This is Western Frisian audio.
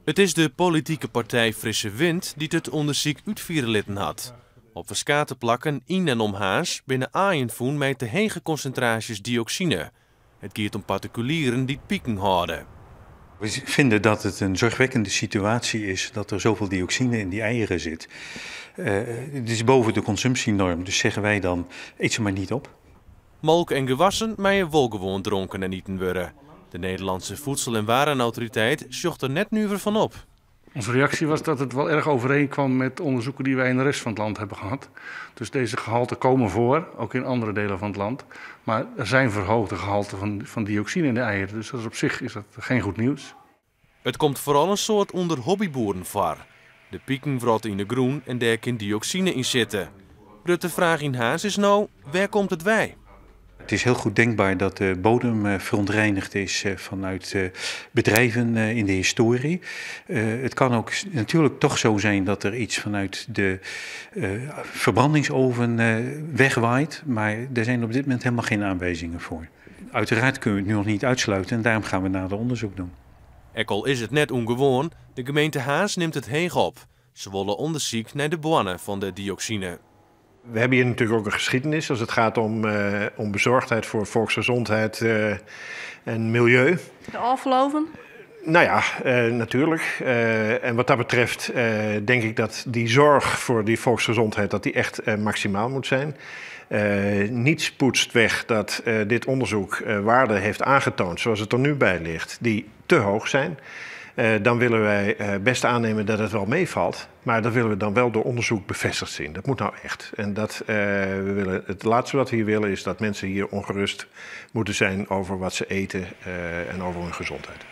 It is de politike partij Frisse Wind dy't it ûndersyk útfiere litten hat. Op ferskate plakken yn en om Harns binne aaien fûn mei te hege konsintraasjes dioksine. It giet om partikulieren dy't piken hâlde. We vinden dat het een zorgwekkende situatie is dat er zoveel dioxine in die eieren zit. Het is boven de consumptienorm, dus zeggen wij dan, eet ze maar niet op. Molke en gewassen meie wol gewoan dronken en iten wurde. De Nederlandse Voedsel- en Warenautoriteit sjocht der net nuver fan op. Onze reactie was dat het wel erg overeenkwam met onderzoeken die wij in de rest van het land hebben gehad. Dus deze gehalten komen voor, ook in andere delen van het land. Maar er zijn verhoogde gehalten van dioxine in de eieren. Dus dat is op zich is dat geen goed nieuws. It komt foaral in soad ûnder hobbyboeren foar. De piken wrotte yn de grûn en dêr kin dioksine yn sitte. Grutte fraach yn Harns is no, wêr komt it wei? Het is heel goed denkbaar dat de bodem verontreinigd is vanuit bedrijven in de historie. Het kan ook natuurlijk toch zo zijn dat er iets vanuit de verbrandingsoven wegwaait, maar er zijn op dit moment helemaal geen aanwijzingen voor. Uiteraard kunnen we het nu nog niet uitsluiten en daarom gaan we nader onderzoek doen. Ek al is it net ûngewoan, de gemeente Harns nimt it heech op. Se wolle ûndersyk nei de boarne fan de dioksine. We hebben hier natuurlijk ook een geschiedenis als het gaat om bezorgdheid voor volksgezondheid en milieu. De ôffaloven? Nou ja, natuurlijk. En wat dat betreft denk ik dat die zorg voor die volksgezondheid dat die echt maximaal moet zijn. Niets poetst weg dat dit onderzoek waarden heeft aangetoond, zoals het er nu bij ligt, die te hoog zijn. Dan willen wij best aannemen dat het wel meevalt, maar dat willen we dan wel door onderzoek bevestigd zien. Dat moet nou echt. En dat, we willen, het laatste wat we hier willen is dat mensen hier ongerust moeten zijn over wat ze eten en over hun gezondheid.